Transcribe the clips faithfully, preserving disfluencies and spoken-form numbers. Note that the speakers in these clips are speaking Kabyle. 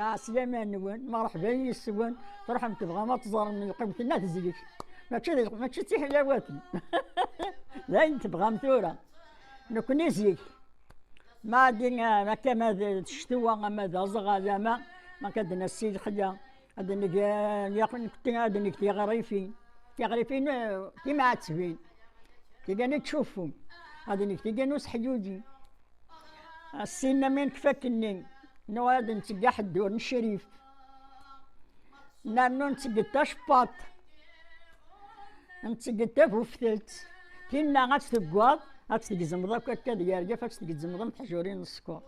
Ɛeslama-nwen, merḥba yis-wen. Truḥem tebɣam ad teẓrem lqim-tenna tezlik. Mačči d, mačči d tiḥlawatin. D ayen tebɣam tura. Nekni zik. Ma di, ma akka ma d ccetwa, ama d aẓɣal, ama ma akka d-nas si lexla. Ad neg, eh, yaq-, nekti ad neg tiɣrifin. Tiɣrifin, eh, timɛettbin. Tigan i tcuffum. Ad neg tigan useḥyuji. Ssinna mi nekfa akkenni, nuɣal ad ntteg aḥeddur n ccrif. Nernu ntteg-d tacebbaḍt. Ntteg-d tabuftelt. Tinna ad tt-teggaḍ, ad tt-tgezmeḍ akk akka d yargaf, ad tt-tgezmeḍ am teḥjurin n sskeṛ.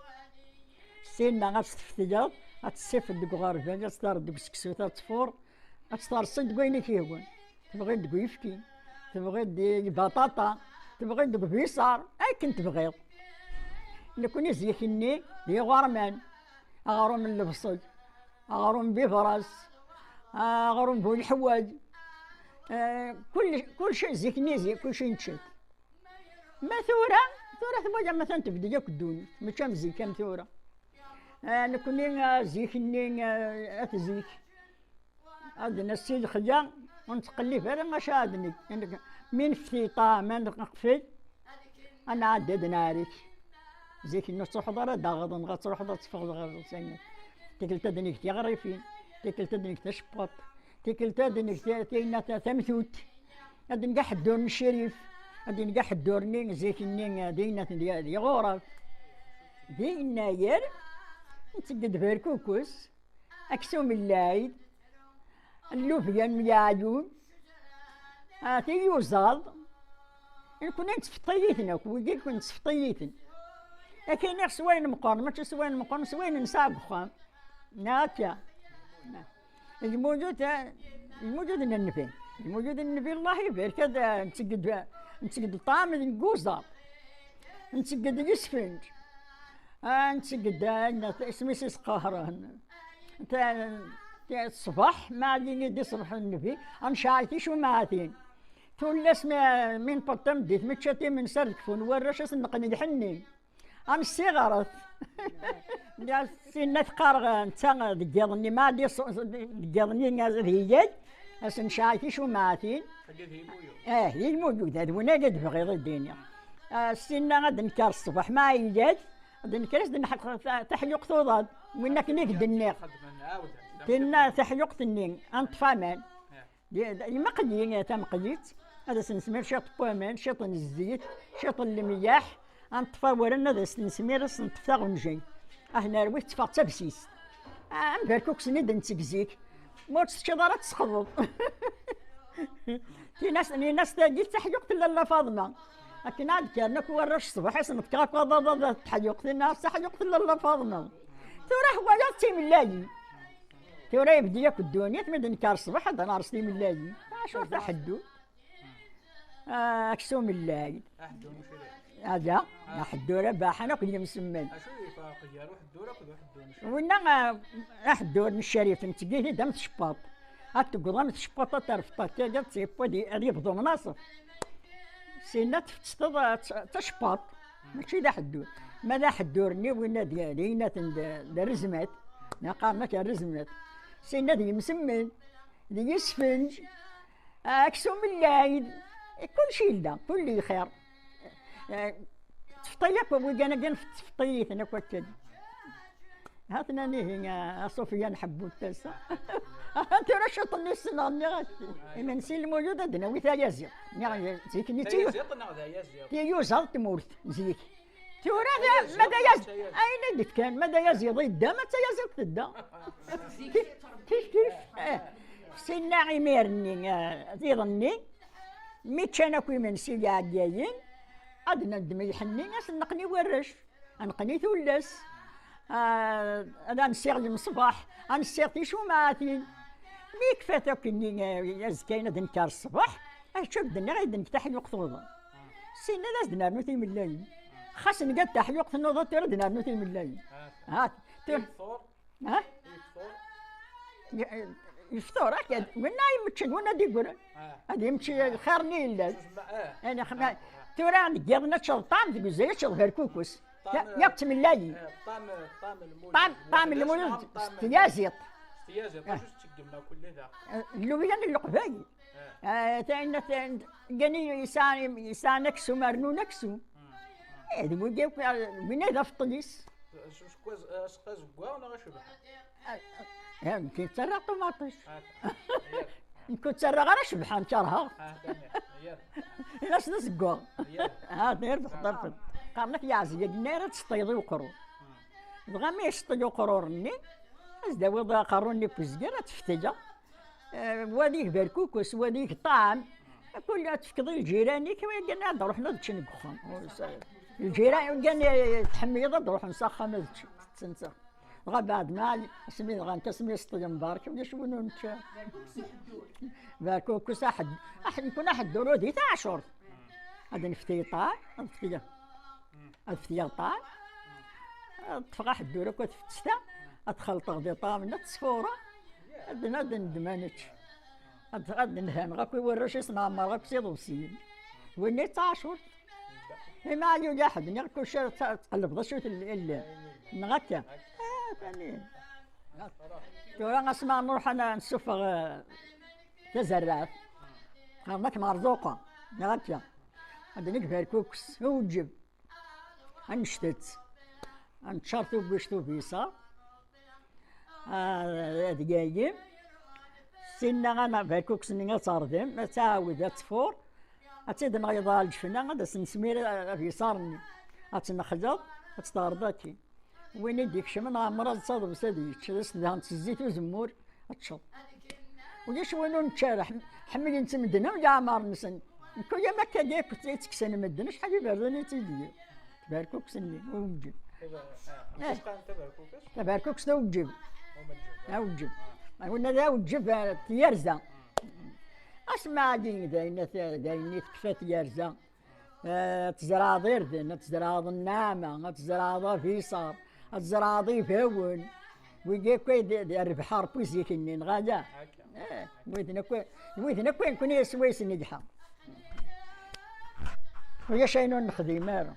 Ssinna ad tt-tfetleḍ, ad tt-tessifeḍ deg uɣerbal, ad tt-terreḍ deg useksut, ad tfuṛ, ad tt-terseḍ deg wayen i k-yehwan. Tebɣiḍ deg uyefki, tebɣiḍ di lbaṭaṭa, tebɣiḍ deg ubiṣar, akken tebɣiḍ. Nekni zik-nni d iɣerman, aɣrum n lebṣel, aɣrum n bibras, aɣrum bu leḥwal, eh, kullec, kullec zik-nni zik, kullec nečča-t. Ma tura, tura twalaḍ ma tebded akk ddunit, mačči am zik am tura. Eh, nekni, eh, zik-nni, eh, at zik. Ad nassi lexla, ur nettqellib ara acu ad neg. Nekk, mi nefti ṭṭɛam, ad neqfel, ad nɛeddi ad nɛarek. Zik-nni ur tettruḥeḍ ara ad d-taɣeḍ, neɣ ad truḥeḍ ad teffɣeḍ ɣer saynet. Tikkelt ad neg tiɣrifin, tikkelt ad neg tacebbaḍt, tikkelt ad neg ti-, tinna ta-, tamtut. Ad neg aḥeddur n ccrif, ad neg aḥeddur-nni zik-nni, eh, d aynaten d, d iɣuraf. D yennayer, netteg-d berkukes. Aksum n lɛid, llubyan n yaɛyun, ah, tiyuzaḍ, nekkni nettfeṭṭi-yiten akk, wigi nettfeṭṭi-yiten. Akken i s wayen meqqren, mačči s wayen meqqren, s wayen nesɛa deg uxxam. Akka. Lmujud, lmujud n Nnbi. Lmujud n Nnbi, Allah ibarek, ad, ah, netteg-d, netteg-d ṭṭɛam deg uzaḍ. Netteg-d yesfenǧ. Ah, netteg-d ayen, isem-is isqehren. Ta-, ta-, ṣṣbeḥ, ma ad yini-d ṣṣbeḥ n Nnbi, ad necɛel ticumɛatin. Tullas mi, mi newweḍ tameddit, mi čča timensa, ad kfun warrac, ad sen-neqqen lḥenni. Ad nessiɣret. Sinna teqqar, netta deg yiḍ-nni, ma ad iṣ-, deg yiḍ-nni ad yiyad, ad sen-necɛel ticumɛatin. Agi d yimuyud. Eh, d yimuyud, d win ay d-bɣiɣ ad d-iniɣ. Ah, sinna ad d-nekker ṣṣbeḥ, ma yiyad, ad d-nekker ad d-neḥqeq ta-, taḥluqt uḍad. Win akken i k-d-nniɣ. Xedmen, ɛawden. Tinna taḥluqt-nni, ad neṭṭef aman. Eh. Di-, di-, imaqli, eh, tamqlit, ad as-nesmir ciṭ n waman, ciṭ n zzit, ciṭ n lemyaḥ, ad neṭṭef awren, ad as-nesmir, ad as-neṭṭef taɣenjayt. Ah, nerwi tetteffeɣ d tabsist. Ah, am berkukes-nni d-netteg zik. Ma ur tt-teččiḍ ara ad tesxeḍeḍ. Tinas, tinas tagi d taḥluqt n Lalla Faḍma. Akken ad d-kkren akk warrac ṣṣbeḥ, ad sen-fkeɣ akk aḍaḍ ad taḥluqt, tinna d taḥluqt n Lalla Faḍma. Tura ḥwayeɣ d timellalin. Tura yebdi akk ddunit, mi d-nekker ṣṣbeḥ ad ners timellalin. Acu taḥeddu? Ah, aksum n lɛid. Aḥeddur n ucrif. Ada, aḥeddur abaḥan akk d yimsemman. Acu i iferq gar uḥeddur akked uḥeddur n ucrif? Winna, ah, aḥeddur n ccrif, netteg-it-id am tcebbaḍt. Ad teggeḍ am tcebbaḍt, ad terfeḍ akka, ad tt-, ad yebḍu mnaṣef. Sinna tfetteḍ, ah, t-, tacebbaḍt. Mačči d aḥeddur. Ma d aḥeddur-nni, winna d, d aynaten d, d rrezmat. Neɣ qqaren-ak rrezmat. Sinna d yimsemmen, d yisfenǧ, aksum n lɛid. Kulci yella, kulli xir. Eh, tfeṭṭi akk, wigan-agi tfeṭṭi-yiten akk akka. Ha-ten-an ihi, a, a Sufyan Ḥebbu n tasa. Tura ciṭ-nni ssneɣ, nniɣ-ak. Imensi Lmulud ad d-nawi tayaziḍt. Nniɣ, zik-nni d tiyu-, tayaziḍt neɣ d ayaziḍ? Tiyuzaḍ n tmurt, zik. Tura d, ayaziḍ, ma d ayaziḍ, ayaziḍ, ayen i d-fkan, ma d ayaziḍ yedda, ma d tayaziḍt tedda. Kif, kif, kif. Eh, sinna imir-nni, eh, d iḍ-nni, mi ččan akk imensi d iɛeddayen, ad neddem lḥenni, ad sen-neqqen i warrac. Ad neqqen i tullas, ah, ad nsiɣ lmeṣbaḥ, ad nsiɣ ticumɛatin. Mi kfat akk-nni, eh, azekka-in ad d-nekker ṣṣbeḥ, ad ččuɣ d-nniɣ ad d-nekk taḥluqt uḍan. Sinna ad as-d-nernu timellalin. Xas nga taḥluqt n uḍan, tura ad d-nernu timellalin. Ha, tura. Ha? Yeftur, akka, winna yemmeččen, winna d-iggren. Ah. Ad yemmečč lxir-nni yellan. Susma, eh. Ani xma-, ah, ah. Tura deg yiḍ neččeḍ ṭṭam, deg uzal neččeḍ berkukes. Yak tmellayi. Ṭam, ṭam lmulud. Ṭam, ṭam lmulud s tyaziḍt. S tyaziḍt, acu tettgemm akk-nni da? Llubyan n leqbayel. Tayen, tayen, gani yesɛan, yesɛan aksum, rnun aksum. Eh, d wigi akk, winna d afeṭṭel-is. Azeggaɣ neɣ acebḥan? Eh, nekk ttarraɣ ṭumaṭic. Nekk ur ttarraɣ ara cebḥan, kerheɣ. Ini-as d azeggaɣ. Ha, d irbeḥ ṭṭerfen. Qqaren-ak yeɛzeg-agi-nni ara tseṭṭiyeḍ i uqrur. Dɣa mi yesṭi uqrur-nni, ad s-d-awiḍ aqerru-nni n uzger, ad teftegeḍ. Eh, wa deg berkukes, wa deg ṭṭɛam. Kul ad tefkeḍ i lǧiran-ik, wiggan ad ruḥen ad ččen deg uxxam. Lǧiran, wiggan, eh, tḥemmleḍ ad ruḥen s axxam ad ččen, tetten s axxam. Dɣa beɛd ma, asmi dɣa nekk asmi yesṭi mbarek, ulac win ur nečči. Berkukes aḥed-, aḥ-, nekk aḥeddur di taɛcurt. Ad nefti ṭṭɛam, ad nefti, ad ftiɣ ṭṭɛam. Ad ṭṭfeɣ aḥeddur akk, ad fettseɣ, ad xelṭeɣ di ṭṭɛam-nni, ad t-sfureɣ, ad n-, ad neddem ad nečč. Ad, ad nhenɣ akk i warrac-is, nɛemmer akk s iḍebsiyen. Winna d taɛcurt. Imi ad yuli ḥedd, niɣ kulci ad t-, tqellbeḍ acu tell-, illan. Neɣ akka? Ah, tani. Tura asma nruḥ ad n-, nessufeɣ, eh, tazerrɛt. Qqaren-ak merzuqa, neɣ akka? Ad neg berkukes, uǧǧeb. Ad neččet. Ad neččar tuggict ubiṣar. Ah, ad yagim. Sinna ana berkukes-nni ad terdim, ad tɛawed ad tfur. Ad tt-id-nɣiḍ ɣer lǧefna, ad as-nesmir abiṣar-nni. Ad tt-nexleḍ, ad tt-terreḍ akkin. Win i d-ikecmen ɛemmer ad tt-aḍebs ad yečč, ad as-tdehneḍ s zzit uzemmur, ad teččeḍ. Ulac win ur nečči ara, ḥem-, ḥemmlen-tt medden am leɛmer-nsen. Nekk ula ma akka akk i tt-kksen medden, acḥal iberdan i tt-id-, taberkuks-nni, uweǧǧeb. Taber-, ah, amek i s-qqaren taberkukes? Taberkukes d aweǧǧeb. Umeǧǧeb. D aweǧǧeb. Ah. Winna d aweǧǧeb, ah, tyerza. Asma ɛli d ayen, d ayen i tekfa tyerza. Eh, ad tzerɛeḍ irden, ad tzerɛeḍ nneɛma, ad tzerɛeḍ abiṣar, ad tzerɛeḍ ibawen. Wigi akk ay d, d rrbeḥ Ṛebbi zik-nni, neɣ ala? Akka. Eh, widen akk, widen akk ay nekkni swayes negḥa. Ulac ayen ur nexdim ara.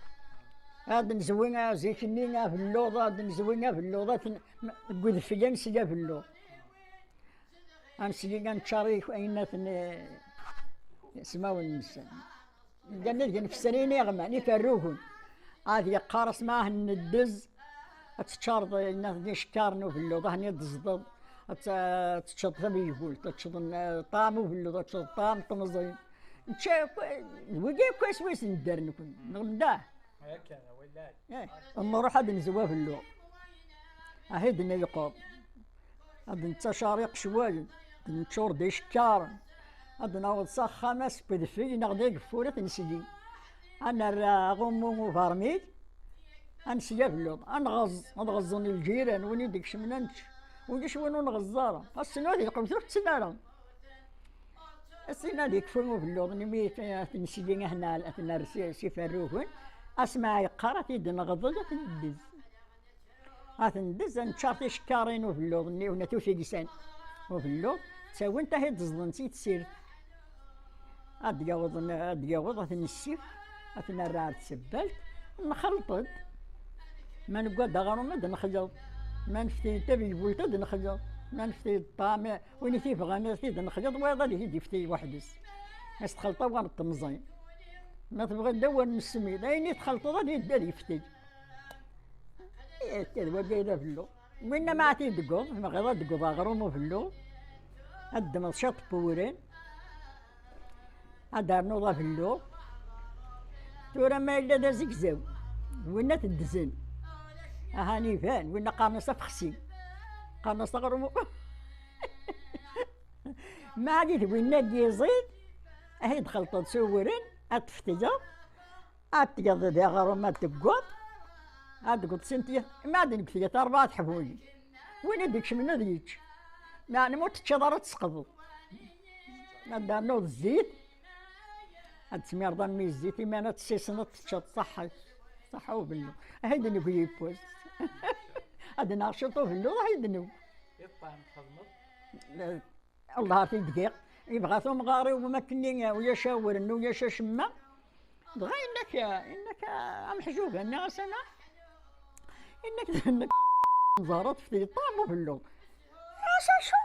Ad nezwi, ah, zik-nni abelluḍ, ad nezwi abelluḍ, ad ten-, deg udfel ad nsel abelluḍ. Ad nsel, ad neččar ayen aten, eh, ismawen-nsen. Llan ad gen fessrin iɣman, iferrugen. Ad yeqqar asma ah neddez, ad teččareḍ, inna-ten icekkaren ubelluḍ, ah neddezdeḍ, ad t-, ad teččeḍ tameybult, ad teččeḍ, eh, ṭṭɛam ubelluḍ, ad teččeḍ ṭṭɛam temẓin. Nečča akk, d wigi akk aswayes nedder nekni, neɣ mdah. Akken, a willahi. Eh, nruḥ ad nezwi abelluḍ. Ahi d-nelqeḍ. Ad nettacariq cwal, d neččur d icekkaren. Ad naweḍ s axxam ass n wedfel neɣ d ageffur ad t-nesli. Ad nerr aɣummu ubermil, ad nesli abelluḍ, ad nɣeẓẓ, ad ɣeẓẓen lǧiran, win i d-ikecmen ad nečč. Ulac win ur nɣeẓẓ ara. Ass-n ad yeqqim ur tetten ara. Ass-n ad yekfu ubelluḍ, imi ad t-nesli, ad t-nerr s, s iferrugen. Asma yeqqar, ad t-id-neɣḍel, ad t-neddez. Ad t-neddez, ad neččar ticekkarin ubelluḍ-nni, wnat utigsan. Ubelluḍ, ttawint ahi d-ẓḍent i tsirt. Ad d-yaweḍ, ad d-yaweḍ, ad t-nessif, ad t-nerr ar tsebbalt, nxelṭ-d. Ma negga-d aɣrum, ad nexleḍ. Ma nefti-d tabeybult, ad nexleḍ. Ma nefti-d ṭṭɛam, win i t-ibɣan, ad t-id-nexleḍ, wayeḍ ad t-id-yefti weḥd-s. Ad s-txelṭ awal n temẓin. Ma tebɣiḍ d awal n ssmid, ayen i txelṭeḍ ad yeddu ad yefti. Akka d wagi ay d abelluḍ. Winna ma ad t-id-teggeḍ, tebɣiḍ ad d-teggeḍ aɣrum ubelluḍ, ad d-ddmeḍ ciṭ n wewren, ad d-ternuḍ abelluḍ. Tura ma yella d azegzaw, winna teddzen. Ahan iban, winna qqaren-as afexsi. Qqaren-as aɣrum u-, ma ɛli d winna n yiẓid, ad t-id-txelṭeḍ s uwren, ad t-teftegeḍ, ad tgeḍ d aɣrum ad teggeḍ, ad teggeḍ sin tiyat, ma ad nekk tiyat rebɛa teḥbulin. Win i d-ikecmen ad yečč. Meɛna ma ur teččiḍ ara ad tesqeḍeḍ. Ad d-ternuḍ zzit, ad tesmireḍ armi zzit, imi ara tessiseneḍ teččeḍ ṣaḥḥa-k. Ṣaḥḥa ubelluḍ. Ahi d-neg yiwwas. Ad naɣ ciṭ ubelluḍ, ahi d-neg. Iṭṭan txedmeḍ? Allah ar t-id-giɣ. Yebɣa-t umɣar-iw, ma akkenni ulac awren, ulac acemma. Dɣa yenna-k, yenna-k, a Meḥjub, nniɣ-as ana, Inna-k, inna-k, Zahra tefti ṭṭam ubelluḍ. As acu?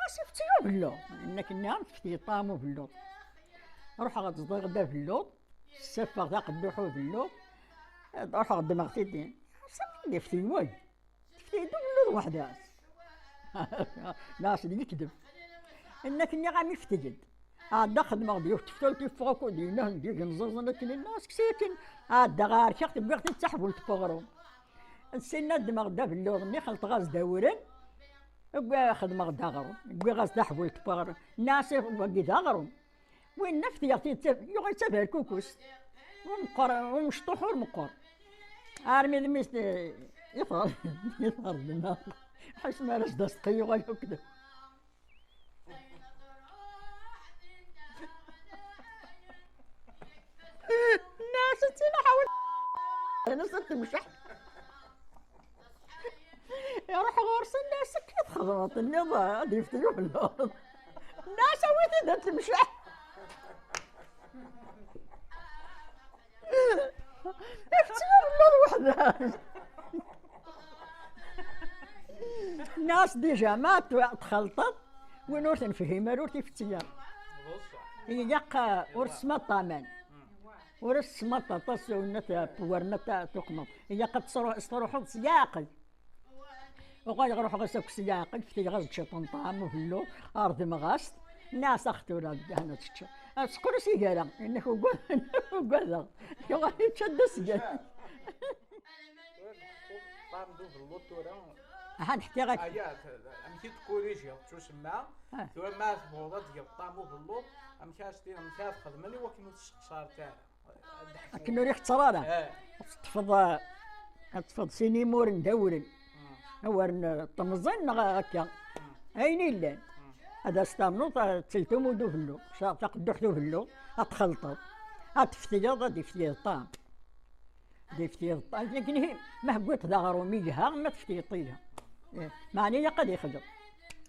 As ifti ubelluḍ. Inna-k nniɣ-am tefti ṭṭam ubelluḍ. Ruḥeɣ ad ẓḍiɣ d abelluḍ, ssafeɣ taqedduḥ ubelluḍ, ruḥeɣ ddmeɣ tidin. As ifti way. Tefti-d ubelluḍ weḥd-as. Nas d yekdeb. Inna-k nniɣ-am ifti-d. Ɛedda xedmeɣ-d yiwet teftalt iffeɣ akk d yinahen d yigenẓaẓen akken inna, seksa akken ɛeddaɣ ɛerkeɣ-t wwiɣ-t-id d taḥbult n uɣrum. Sinna ddmeɣ-d abelluḍ-nni xelṭeɣ-as-d awren, wwi-, xedmeɣ-d aɣrum, wwiɣ-as taḥbult n uɣrum. Nniɣ-as wagi d aɣrum. Winna ftiɣ-t-id, yuɣal d taberkukust. Ur meqqer, ur mecṭuḥ ur meqqer. Armi d mi s-, ifer-, ifer-, ḥass mi ara s-d-aseqqi yuɣal akk d Nniɣ-as ad ttini ḥawl. Nniɣ-as ad temceḥ. Iruḥ ɣur-s, nniɣ-as akka i txedmeḍ, tenniḍ ad yefti ubelluḍ. Nniɣ-as awi-t-id ad temceḥ. Ifti ubelluḍ weḥd-s. Nniɣ-as déjà ma t-, txelṭeḍ, win ur t-nefhim ara ur t-ifetti ara. Ilaq, uh, ur tesmaṭ aman. Ur tesmaṭ aṭas, ur net-, ur net-, tuqmeḍ. Ilaq ad tesruḥ-, ad tesruḥeḍ s leɛqel. Uɣaleɣ ruḥeɣ-as akk s leɛqel, ftiɣ-as-d ciṭ n ṭṭɛam ubelluḍ, ardmeɣ-as-t, nniɣ-as ax tura, hana tečča. Asqer-as igara, inna-k ugadeɣ, yuɣal yečča-d asgal. Ṭṭɛam d ubelluḍ tura. Aha, neḥkiɣ-ak. Aya, amek i d-kurijiɣ d tusemma, ah, tura ma tebɣuḍ ad tgeḍ ṭṭɛam ubelluḍ, amek ara s-tiniḍ, amek ara txedmeḍ i wakken ur testeqsareḍ ara? Akken ur ixeṣṣer ara. Eh. Ad teṭṭfeḍ, ad teṭṭfeḍ sin imuren d awren. Mm. Awren, eh, temẓin neɣ akka. Mm. Ayen illan. Mm. Ad as-ternuḍ, eh, telt umud ubelluḍ, sa-, taqedduḥt ubelluḍ, ad txelṭeḍ. Ad teftiyeḍ, ad iftiyeḍ ṭṭɛam. Ad iftiyeḍ ṭṭɛam. Akken ihi, ma heggiḍ d aɣrum yelha, ma teftiyeḍ yelha. Eh, meɛna ilaq ad ixdem.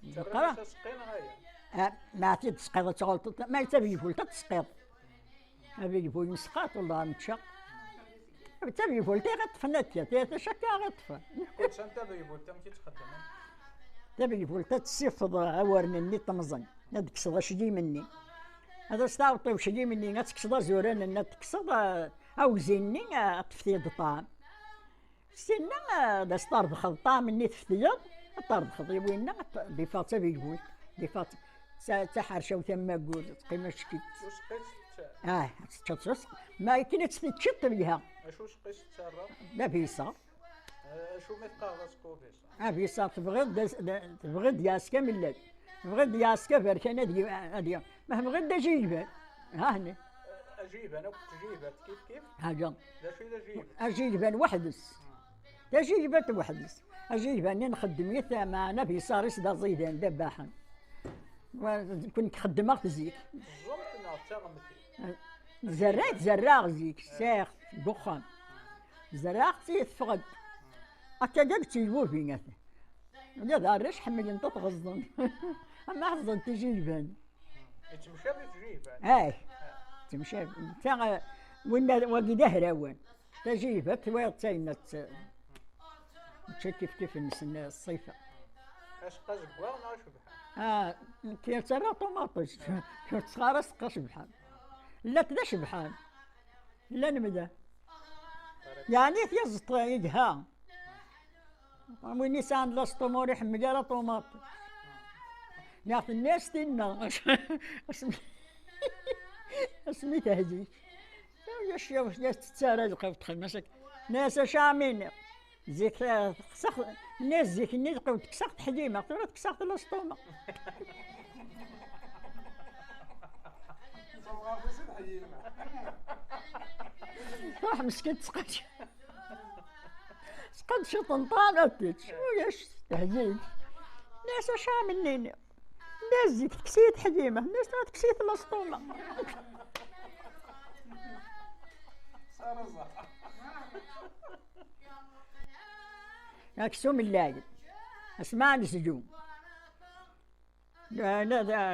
Ilaq ara. Ah, ma ad t-id-tesqiḍ ad tɣelṭeḍ, ma d tabegbult ad tesqiḍ. Abegbul mesqat, wallah, nečča. D tabegbult i ɣ-iṭṭfen akka, tayet acu akka i ɣ-iṭṭfen? Kullec am tabegbult, amek i tt-xeddmen? Tabegbult ad tessifeḍ awren-nni temẓen, ad d-tekkseḍ aclim-nni. Ad as-tɛawṭeḍ i uclim-nni, ad tekkseḍ azuran-nni, ad tekkseḍ, ah, awzi-nni, ah, ad teftiyeḍ ṭṭɛam. Sinna, ah, ad as-tardexeḍ ṭṭɛam-nni teftiyeḍ, ad tardexeḍ i winna, ad t-, ad iffeɣ d tabegbult, ad iffeɣ d ta-, d taḥercawt am waggur, teqqim acki. S useqqi i tt-tettarra? Ah, ad teččeḍ s useqqi. Ma akken ad tt-teččeḍ telha. Acu useqqi i s-tettarra? D abiṣaṛ. Eh, acu mi teqqareḍ aseqqi ubiṣaṛ? Abiṣaṛ, tebɣiḍ d as-, d, tebɣiḍ d yaɛeska amellal. Tebɣiḍ d yaɛeska aberkan ad y-, ad y-, ma tebɣiḍ d ajilban. Ha hni. Ajilban akked tjilbant kif kif? Haǧa. D acu i d ajilban? Ajilban weḥd-s. Tajilbant weḥd-s. Ajilban-nni nxeddem-it, meɛna abiṣaṛ-is d aẓidan, d abaḥan. Wa, nekk xeddmeɣ-t zik. Teẓẓumt neɣ d taɣemti? Zerrɛeɣ, zerrɛeɣ zik, sɛiɣ-t deg uxxam. Zerrɛeɣ-tt, teffeɣ-d. Akka d tilbubi, atan. Ula d arrac ḥemmlen-t ad t-ɣeẓẓen. Ama ɣeẓẓen tijilban. Yettemcabi tijilban? Ah, yettemcabi. Netta, eh, winna, wagi d ahrawan. Tajilbant, twayeḍ d tayennat, eh, mačči kif kif-nsen, eh, ṣṣifa. Acqa azeggaɣ neɣ acebḥan? Ah, nekk ttarraɣ ṭumaṭic. Ur ttxar aseqqa acebḥan. Llant d acebḥan. Llan mda. Yeɛni tyaziḍt yelha. Win yesɛan lasṭuma ur iḥemmel ara ṭumaṭic. Neɣ tenna-as tinna. Asmi, asmi tehdi. Yac, yac, yac, tettara lqaw txedm-as akka. Nna-as acu ɛmini? Zik, eh, tekkseɣ, nna-as zik-nni lqaw tekkseɣ teḥlima, tura tekkseɣ lasṭuma. Ruḥ meskin tesqedc. Sqed ciṭ n ṭṭɛam ad tečč. Ulac, tehzin. Nniɣ-as acu am-nni-nni? Nniɣ-as zik tekkes-iyi tḥelima. Nniɣ-as tura tekkes-iyi tlasṭuma. Aksum n lɛid. Asma anezlu.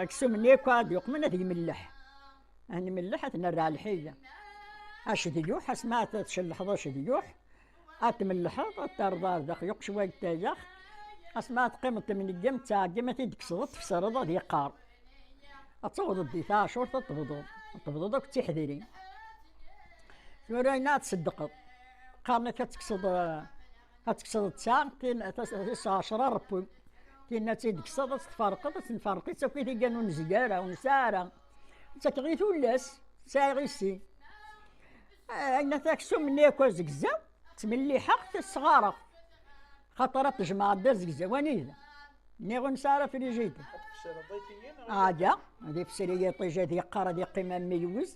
Aksum-nni akk ad yuqmen ad yemleḥ. Ad nmelleḥ, ad t-nerr ɣer lḥila. Acedluḥ, asma ad tcelḥeḍ acedluḥ, Ad tmellḥeḍ, ad terreḍ ar daxel, yuq cwal n tayax. Asma ad teqqimeḍ temneggem, ttɛeggim, ad t-id-tekkseḍ, ad tfesreḍ, ad yeqqar. Ad tawḍeḍ di taɛcurt, ad tebḍuḍ. Ad tebḍuḍ akk d tiḥdirin. Tura ayen ad tṣeddqeḍ. Qqaren-ak ad tekkseḍ, eh, ad tekkseḍ ttesɛa, tin, tis ɛecra rebwi. Tinna ad tt-id-tekkseḍ, ad tt-tferqeḍ, ad tt-nferq-itt akk i tiggan ur nezgi ara, ur nesɛi ara. Ttakeɣ i tullas, sɛiɣ i sin. Eh, ayen at aksum-nni akk azegzaw, ttmelliḥeɣ-t, sɣareɣ. Xaṭer ad tejmeɛeḍ d azegzaw anida. Nniɣ ur nesɛi ara frijider. Ad tfesreḍ iṭij-nni neɣ ad Ada, ad ifser i yiṭij, ad yeqqar, ad yeqqim am yiwez.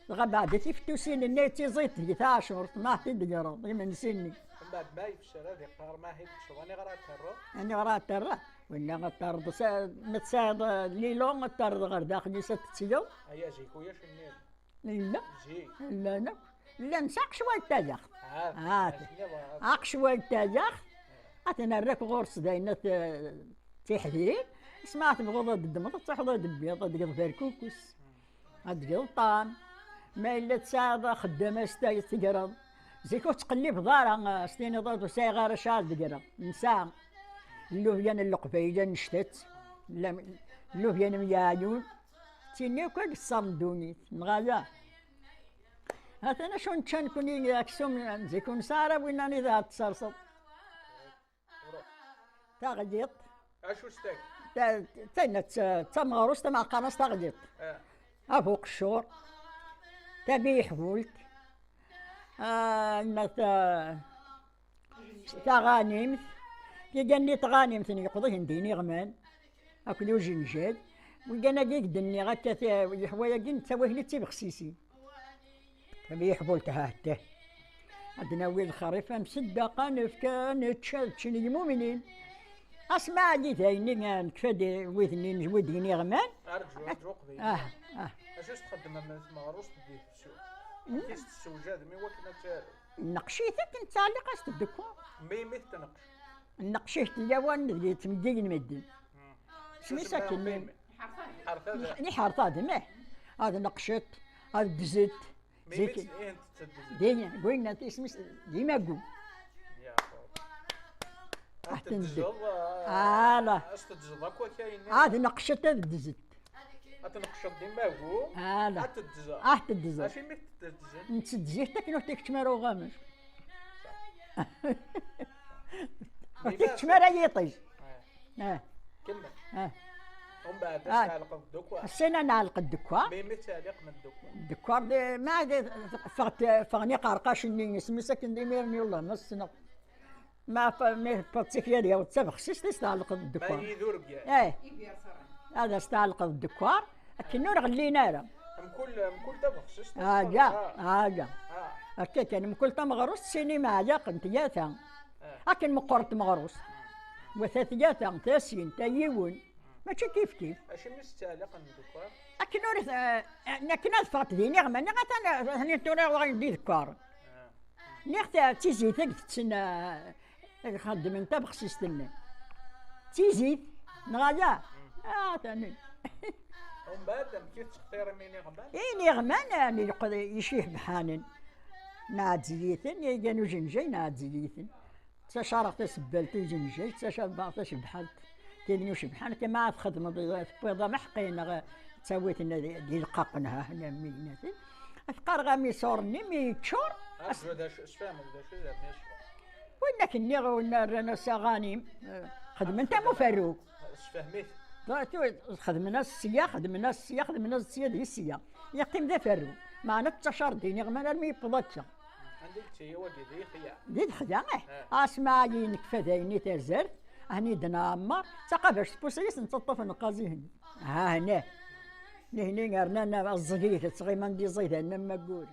Dɣa beɛd tiftusin-nni d tiẓit deg taɛcurt, ma ḥti d-greḍ imensi-nni. Mbeɛd ma yefser ad yeqqar, ma ḥti d-ccḍ, aniɣer ad terreḍ? Aniɣer ad terreḍ? Winna ad terreḍ, sa- ma tesɛiḍ, eh, lilu, ad terreḍ ɣer daxel-is, ad tettgeḍ. Aya zik ulac nniḍ. Llan. Zik. Llan akk. Llan s aqecwal n tayaxt. Ah, ah, aqecwal n tayaxt. Ad ten-rrak ɣur-s d ayen at, eh, tiḥdirin. Asma ad tebɣuḍ ad ddmeḍ, ad truḥeḍ ad d-tebbiḍ, ad d-tgeḍ berkukus. Ad d-tgeḍ ṭam. Ma yella tesɛiḍ axeddam, as t-, tegreḍ. Zik ur tettqellibeḍ ara, eh, s tiniḍ ur sɛiɣ ara acu ad d-greɣ. Nesɛa llubyan n Leqbayel annect-a. Llubyan n Myaɛyun. D tin akk i yeṣṣer ddunit, neɣ ala? Atan acu nečča nekkni aksum n zik, ur nesɛi ara win anida ad tserseḍ. Taɣyiṭ. Acu s-tak? Ta-, tayna d ta-, d tameɣrust, ama qqaren-as taɣyiṭ. Ah. Abuqeccur, tabiḥbult, ah, nna ta-, taɣanimt, tiga-nni n tɣanimt n yeqḍihen d iniɣman, akked ujenjal, wigan-agi i k-d-nniɣ akka, ti-, yeḥwa-yagi nettawi-ten d tibexsisin. Am yeḥbult, ha, ttah. Ad nawi lxerif, amseddeq, ad nefk, ad nečč, ad ččen yimumnin. Asma ɛli d ayenni, nekfa-d wid-nni, wid iniɣman. Arǧu, arǧu, qbel. Ah, ah. Acu s-txeddmem tmeɣrust di tefsut? Hmm? Amek i s-tessewjadem i wakken ad taru? Nneqc-it akken ttɛelliq-as-t ddekwa. Melmi i t-tneqc? Nneqc-it lawan deg yettmeggigen medden. Hmm. Isem-is akken. Ḥertad. Niḥertad, meh. Ad neqcet, ad ddezet. Zik. Din, gwinna isem-is, d imagu. Ad tedzeḍ, ala. Ad tedzeḍ akk akay-nni. Ad neqcet, ad ddezet. Ad tneqceḍ d imagu. Ala. Ad tedzeḍ. Ad tedzeḍ. Acimi teddzen? Nettedzi-t akken ur t-ikeččem ara uɣamer. Ur t-ikeččem ara yiṭij. Eh. Eh. Kemmel. Eh. Umbeɛd, ah, ad tɛelqeḍ ddekwa. Ssina nɛelq ddekwa. Melmi ttɛelliqen ddekwa? Ddekwa, d-, ma d-, ffɣet, ffɣen iqerqac-nni, isem-is akken d imiren, yullah, ma ssneɣ. Ma f-, mi tewweḍ tifyar, yaw d tabexsist, i s-tɛelqeḍ ddekwa. Ma yid urgaz. Eh. Ad as-tɛelqeḍ ddekwa, akken ur ɣellin ara. Mkul, mkul tabexsist. Aga, aga. Ah. Akka kan, mkul tameɣrust, sin imeɛyaqen, tlata. Ah. Akken meqqret tmeɣrust. Wa ta tlata, ta sin, ta yiwen. Mačči kif kif. Acimi s-ttɛelliqen ddekwa? Akken ur t-, eh, akken ad ffɣet din iɣman, niɣ atan, eh, atan tura wayen d idekkaṛen. Ah. Niɣ ta d tizit i itetten, eh, i ixeddmen tabexsist-nni. D tizit, neɣ ala? Ah, tani. Umbeɛd, amek i tettextirem iniɣman? Iniɣman, eh, mi yeqqel icebḥanen. Nɛedzi-iten, igan ujenjay, nɛedzi-iten. Ttacareɣ tasebbalt ujenjay, ttacabeɣ tacebḥalt. Tin ucebḥan, kama ad txedmeḍ, tewwiḍ ameḥqi neɣ ttawi-ten di, di lqaqen, ha hna, mi gnaten. Ad teqqareɣ amiṣur-nni, mi yeččur. Arǧu, d acu, sfehmem d acu d amiṣur? Win akken nniɣ, win rran-as aɣanim, eh, xedmen-t am uferrug. Sfehmit. Xedmen-as sya, xedmen-as sya, xedmen-as sya, di sya. Yeqqim d aferrug. Meɛna ttacaṛ-d iniɣman armi yewweḍ akka. Anda i yettili wagi, di Dexya? Di Dexya, eh. Eh. Asma i nekfa dayen i tazart, ahni d-nɛemmer, d taqabact tpusa-yas nettaṭṭaf neqqaz-ihen. Ha hna. Nihni rnan aẓẓeg-it, ttɣiman d iẓidan am waggur.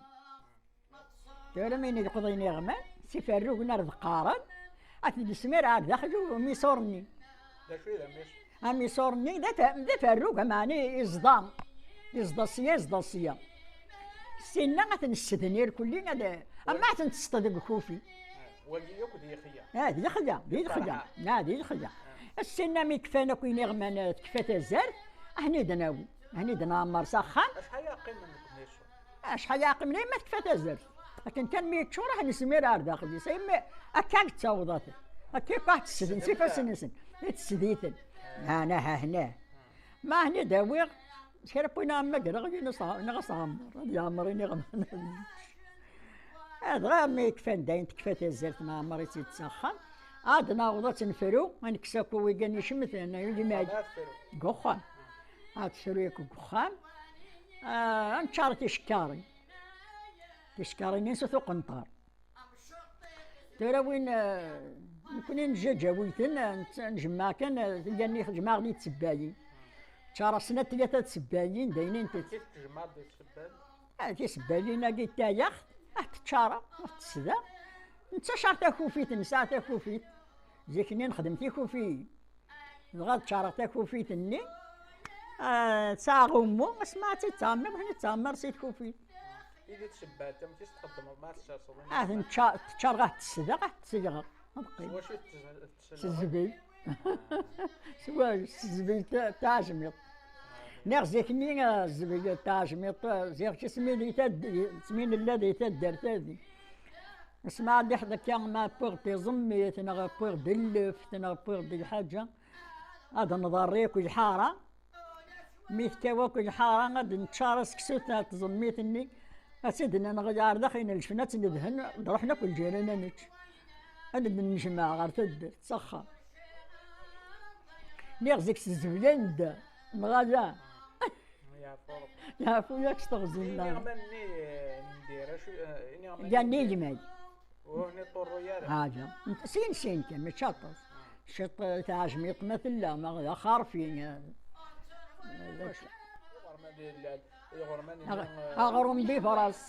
Tura mi d-yeqḍin iɣman, s iferrugen ar d-qqaren, ad t-id-ismir ar daxel umiṣur-nni. D acu i d amiṣur? Amiṣur-nni d at-, d aferrug, ameɛni iẓḍa. Iẓḍa sya, iẓḍa sya. Ssinna ad ten-ssednir kulli, ad, ama ad ten-tesseṭ deg ukufi. Ah, wagi akk d Yexya. Ah, d Yexya, d Yexya. Ah, d Yexya. Ah. Ssinna mi kfan akk iniɣman, eh, tekfa tazart, ahni d-nawi, ahni d-nɛemmer s axxam. Acḥal i qqimen deg umiṣur? Acḥal i qqimen, ma tekfa tazart. Akken kan mi yeččur, ah, nesmir ar daxel-is. Aymi akka i yettaweḍ-aten. Akka i tessedin s ifassen-nsen. I tesditen. Hana, ha, hna. Ma hni d-awiɣ, kra n win ara mmagreɣ, neɣ as-ɛemmer. Ad yeɛmer iniɣman. Dɣa mi kfan dayen, tekfa tazzalt, neɛmer-itt-id s axxam. Ad naweḍ ad tt-nefru, ad nekkes akk wigan icemten, ay gma-, deg uxxam. Ad tefru yakk deg uxxam. Ah, ad neččar ticekkarin. Ticekkarin-is ur tuqenṭar. Tura win, eh, nekni nejjaǧaw-iten, eh, nett-, njemmeɛ kan, eh, tilelli jemɛeɣ di tsebbalin. Ččareɣ snat tlata tsebbalin, d ayen i ntett. Kif tjemɛeḍ di tsebbal? Ah, tisebbalin-agi n tayaxt, ah, teččareɣ, ah, tesda. Nettacar takufit, nesɛa takufit. Zik-nni nexdem tikufiyin. Dɣa ččareɣ takufit-nni, ah, tesɛa aɣummu, asma ad tt-id-tɛemmiḍ, akken i tt-tɛemmer si tkufit. I di tsebbalt, amek i s-txeddmeḍ ma tserseḍ? Ah, tenča-, teččareɣ, ah, tesda, ah, tesda. S wacu i tt-, s zzbel. S wa-, s zzbel ta-, taɛejmiṭ. Niɣ zik-nni, ah, zzbel taɛejmiṭ, ah, ziɣ isem-nni di tad-, isem-nni nella di taddart-agi. Asma ad iḥḍ akka, ma wwiɣ-d tiẓemmit, neɣ wwiɣ-d lleft, neɣ wwiɣ-d lḥaǧa, ad nḍerr akk lḥara. Mi tekkaw akk lḥara, ad neččar aseksu, ta-, tẓemmit-nni, ad tt-id-nenɣel ar daxel n lejfna, ad tt-nedhen, ad d-ruḥen akk lǧiran ad nečč. Ad d-nnejmaɛ ɣer taddart, s axxam. Niɣ zik s zzbel i nedda, neɣ ala? Yeɛfu Rebbi. Yeɛfu-yak s teɣzi-nneɣ. Iniɣman-nni, eh, n dir, acu, eh, iniɣman-nni n dir. Yan igmay. Ur neṭṭurru ara. Haja. Sin, sin kan, mačči aṭas. Ciṭ, eh, taɛejmiṭ ma tella, ma d axerfi, eh, d acu. Iɣerman, iɣerman, aɣ-, eh, aɣrum bibras.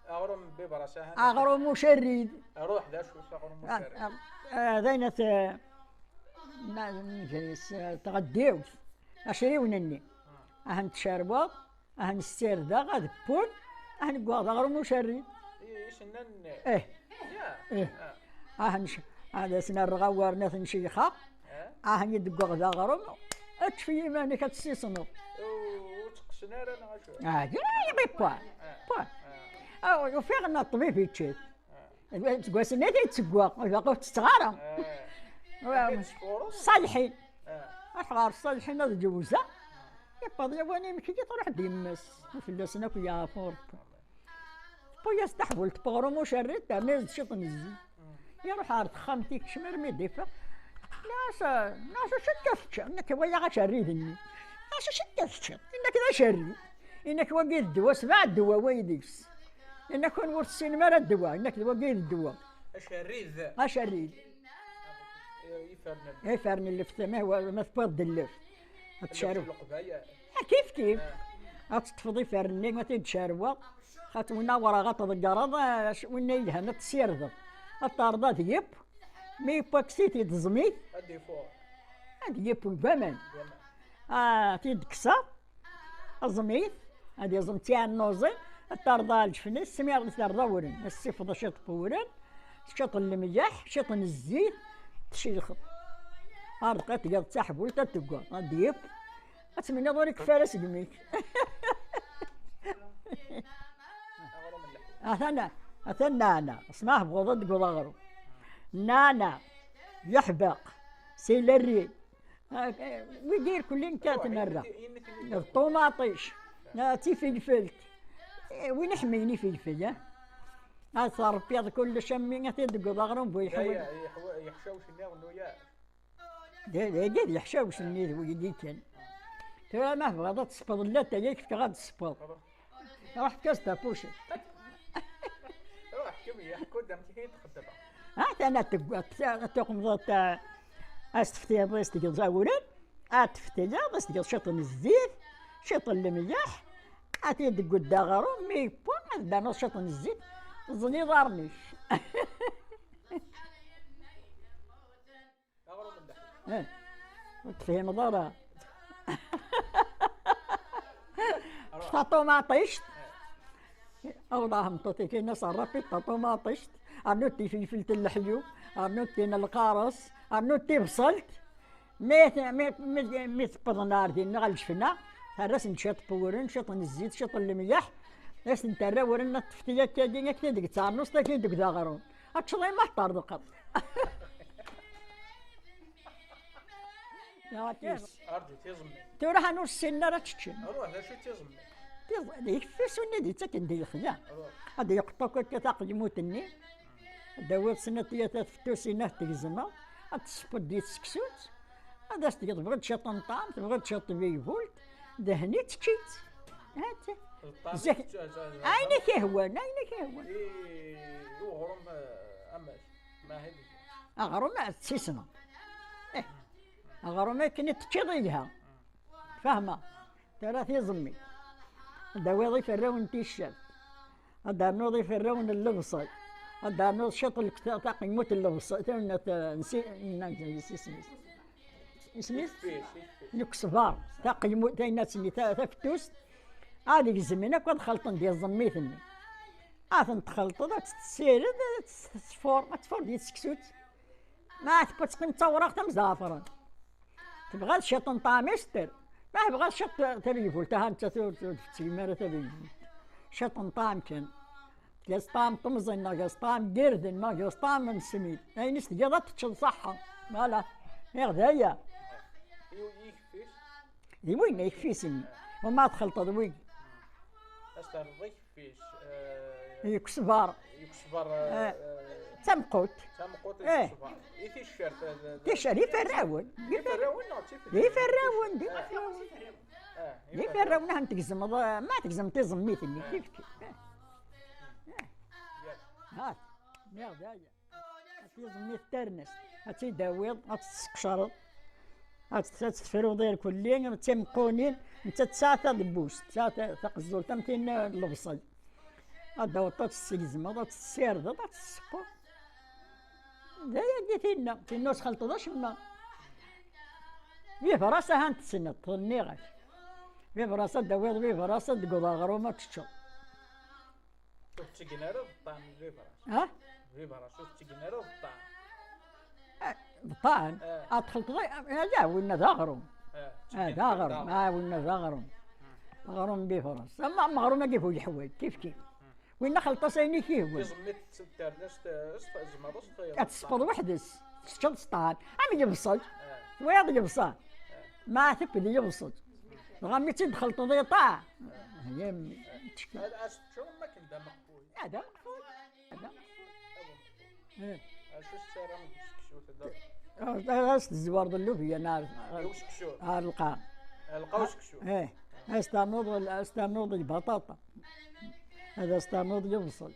Aɣrum bibras, aha. Aɣrum ucerrid. Ruḥ, d acu-s aɣrum ucerrid? Ah, ah, ah, d ayen at, eh, na-, n-, s-, tɣeddiwt. Acriwen-nni. Ah. Ahen tcerweḍ. Ahen ssirdeɣ ad ppun, ahen ggwaɣ d aɣrum ucerri. I, i s-nnan. Eh. Ya. Eh. Ah. Ahen c-, ad asen-rreɣ awaren ad ten-ceyyxeɣ. Eh. Ahen i d-ggwaɣ d aɣrum, ečč f yiman-ik ad tessisneḍ. Ur, ur tteqqsen ara neɣ acu? Ah, ya, ya, ya, pwa. Eh. Pwa. Eh. Ah, ufiɣ-n ṭṭbib ičča-t. Seg wass-nni ay t-id-ssewweɣ, ur baqi ur tetteɣ ara. Eh. Wa-, akken tesfuruḍ? Ṣṣalḥin. Eh. Ruḥ ɣer ṣṣalḥin ad ǧewzeɣ. Iwweḍ yiwen imekli, truḥ-d yemma-s. Fell-asen akk yeɛfu Rebbi. Tewwi-yas taḥbult n uɣrum ucerrid, terna-yas-d ciṭ n zzit. Mm. Iruḥ ɣer texxamt, ikcem armi d-iffeɣ. Nniɣ-as, nniɣ-as, "Acu akka teččiḍ?" Nekk walaɣ acerrid-nni. Nniɣ-as, "Acu akka teččiḍ?" Inna-k d acerrid. Inna-k wagi d ddwa, sebɛa ddwa wagi deg-s. Inna-k kunwi ur tessinem ara ddwa, inna-k d wagi d ddwa. Acerrid. Acerrid. Ifernen. Ifernen lleft, ma, ma tewwiḍ-d lleft. Ad tcaru. Lleft n leqbayel. Ah, kif kif. Ah. Ad teṭṭfeḍ ifernen-nni, ad t-id-tcarweḍ. Xaṭ winna awraɣ ad t-tḍeggreḍ, ah, winna yelhan ad t-tessirdeḍ. Ad terreḍ ad yeww, mi yeww kkes-it-id ẓẓem-it. Ad yeffeɣ. Ad yeww deg waman. Deg waman. Ah, t-id-kkseḍ. Aẓem-it, ad iẓem tiɛennuẓin, ad terreḍ ɣer lǧefn-is, asmi ara terreḍ awren, ad tessifeḍ ciṭ n wewren, ciṭ n lemleḥ, ciṭ n zzit, tcelxeḍ. Ar dqiq tgiḍ d taḥbult, ad teggeḍ, ad d-yeww, ad tmenniḍ ur ikeffi ara seg imi-k. Atan, atan nana, smaḥ bɣuḍ ad d-teggeḍ aɣrum. Nana, yeḥbeq, si lerri. Ah, eh, wigi irkelli nekk ad ten-rreɣ. D ṭumaṭic, ah, d tifelfelt. Eh, win iḥemmlen ifelfel, ah. Ad terbiḍ kullec am mi ad t-id-teggeḍ aɣrum bu yeḥwa-, yeḥwa-, yeḥcawcen iɣennuya. D, d, d yeḥcawcen-nni d wigi kan. Tura ma tebɣiḍ ad tespeḍ latay, ad k-fkeɣ ad tespeḍ. Ruḥ efk-as tapucet. Ruḥ, ḥkem-iyi, ḥku-d amek i txeddmeḍ. Ha, tana tegg-, tuqmeḍ, as teftiyeḍ, as tgeḍ awren, ad teftiyeḍ, as tgeḍ ciṭ n zzit, ciṭ n lemleḥ, ad t-id-teggudd aɣrum, mi yewwa, ad d-ternuḍ ciṭ n zzit, ẓẓel iḍarren-ik. Aɣrum n leḥya. Eh, ur tefhimeḍ ara. Taṭumaṭict. Awḍaḥ meṭṭut-ik, ini-as rrapit taṭumaṭict. Rnu-d tifelfelt n leḥyu, rnu-d tin n lqares, rnu-d tibṣelt. Mi, mi, mi, mi tewwḍen ar din ɣer lǧefna, terra-sen ciṭ n wewren, ciṭ n zzit, ciṭ n lemleḥ. As n terra wren ad tefti akkagi, akka deg tɛernuṣt, akkagi deg d aɣrum. Ad teččeḍ ayen ma teṭṭerḍeqeḍ. Arǧu tiẓmi. Tura ḥan ur ssinen ara ad ččen. Ruḥ, d acu tiẓmi? Tiẓ-, d ikeffis win i d-yettaken di lexla. Ruḥ. Ad yeqṭu akka taqelmut-nni. Ad d-tawiḍ snat yat tfettusin ad tegzmeḍ, ad tessewweḍ di tseksut, ad as-tgeḍ, tebɣiḍ ciṭ n ṭṭɛam, tebɣiḍ ciṭ n tbeyvult, dehni tečči-tt. Hat. Ayen i k-ihwan, ayen i k-ihwan. I uɣrum, eh, amek? Mahid. Aɣrum, eh, d tisna. Eh, aɣrum akken i teččiḍ i yelha. Fahma? Tara tiẓemmi. Ad d-tawiḍ iferrawen n ticcert. Ad d-ternuḍ iferrawen n lebṣel. Ad d-ternuḍ ciṭ n lekta-, taqemmut n lebṣel, ta-, n si-, n, n, isem-is. Isem-is? Ikfis, ikfis. N ukesbar. Taqemmut, taynatt-nni, ta-, tafettust. Ad gezmen akk, ad xelṭen di tẓemmit-nni. Ad ten-txelṭeḍ, ad tt-tessired, ad tt-, tettfuṛ, ad tfuṛ di tseksut. Ma tewwa teqqim d tawraɣt am zɛafran. Tebɣa ciṭ n ṭṭɛam i s-ter. Ma tebɣa ciṭ tabeyvult, aha, nettat ur, ur tettgem ara tabeyvult. Ciṭ n ṭṭɛam kan. Tga-s ṭṭɛam n temẓin, neɣ tga-s ṭṭɛam n yirden, neɣ tga-s ṭṭɛam n ssmid. Ayen i s-tgiḍ ad teččeḍ ṣaḥḥa. Voilà. Iɣ d aya. I, i ikfis? Di win, ikfis-nni. Uma txelṭeḍ win. Ad s-terreḍ ikfis, eh, ikesbar. Ikesbar, eh, eh, d tameqqut. D tameqqut, eh, ikesbar. I ticcert, eh, d, d, ticcert, d iferrawen. Iferrawen neɣ d tifetlin? D iferrawen, d iferrawen. Eh, d iferrawen, ahan tgezmeḍ, eh, ma tgezmeḍ tiẓemmit-nni, eh, kif kif. Eh. Eh. Ha, nniɣ d aya. Tiẓmi ternes, ad tt-id-tawiḍ, ad tt-tesseqcareḍ, ad tt-, ad tt-tefruḍ irkelli, d timeqqunin, nettat tesɛa tadebbuct, tesɛa ta-, taqezzult am tin n lebṣel. Ad d-taweḍ, ad tt-tessegzmeḍ, ad tt-tessirdeḍ, ad tt-tessewweḍ. D ayagi tinna, tinna ur txelṭeḍ acemma. Bibras ahan tessneḍ, nniɣ-ak. Bibras ad d-tawiḍ, bibras ad deg uɣrum ad teččeḍ. Ur tettgen ara d ṭṭɛam, bibras. Ha? Bibras, ur tettgen ara d ṭṭɛam. Eh, d ṭṭɛam? Eh. Ad txelṭeḍ, eh, eh, winna d aɣrum. Eh, eh, d aɣrum. Ah, winna d aɣrum. Aɣrum bibras. Ama aɣrum-agi bu leḥwal, kif kif. Winna xelṭ-as ayen i k-ihwan. Tiẓmi tettedder, s-, s-, tzemreḍ s-, ad tesseqḍ weḥd-s, teččeḍ s ṭṭɛam. Am yebṣel. Eh. Twayeḍ yebṣa. Eh. Ma tekk d yebṣel. Dɣa mi tt-id-txelṭeḍ i ṭṭɛam. Eh. Hya m-, ad, ad teččeḍ am akken d ameqbul. Ad ameqbul. Ad ameqbul. Eh. Acu tettarram deg useksu, tedda? Ad, ad as-tezwareḍ llubya n ar-, ar-, ar lqaɛ. Lqaɛ useksu. Eh. Ad as-ternuḍ, ad as-ternuḍ lbaṭaṭa. Ad as-ternuḍ lebṣel.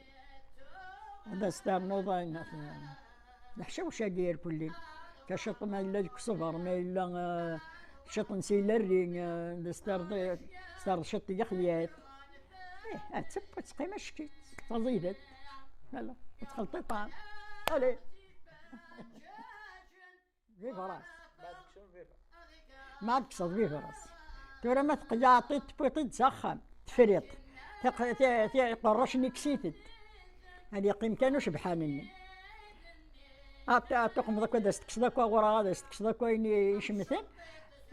Ad as-ternuḍ ayen, leḥcawec-agi irkelli. Kaciṭ ma yella deg uṣuber, ma yella, eh, ciṭ n silerri, eh, ad as-terreḍ, ad as-terreḍ ciṭ n yexyat. Eh, ad teww, ad teqqim acki, d taẓidet. Voilà, ad txelṭiṭ. Allez. Bibras. Ma ad tekkseḍ bibras. Tura ma tqeyyɛeḍ-t-id, tewwiḍ-t-id s axxam, tefriḍ. Tiq-, ti-, ti-, iqerracen ikkes-it-id. Ad yeqqim kan ucebḥan-nni. Ad t-, ad tuqmeḍ akk, ad as-tekkseḍ akk aɣur-, ad as-tekkseḍ akk ayen i-, icemten.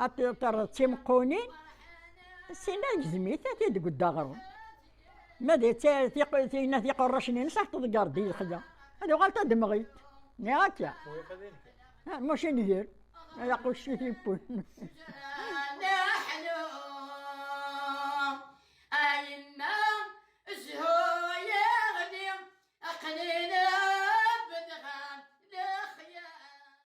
Ad t-, terreḍ d timeqqunin. Syin ad gzem-it, ad t-id-deg udaɣru. Ma d ti-, tiq-, tinna tiqerracen-ines ad teḍegger di lexla. Ad uɣal ad d-mɣit. Nniɣ akka. Wiqad inger. Ah, mačči inger. Ay aqucci tiwwin.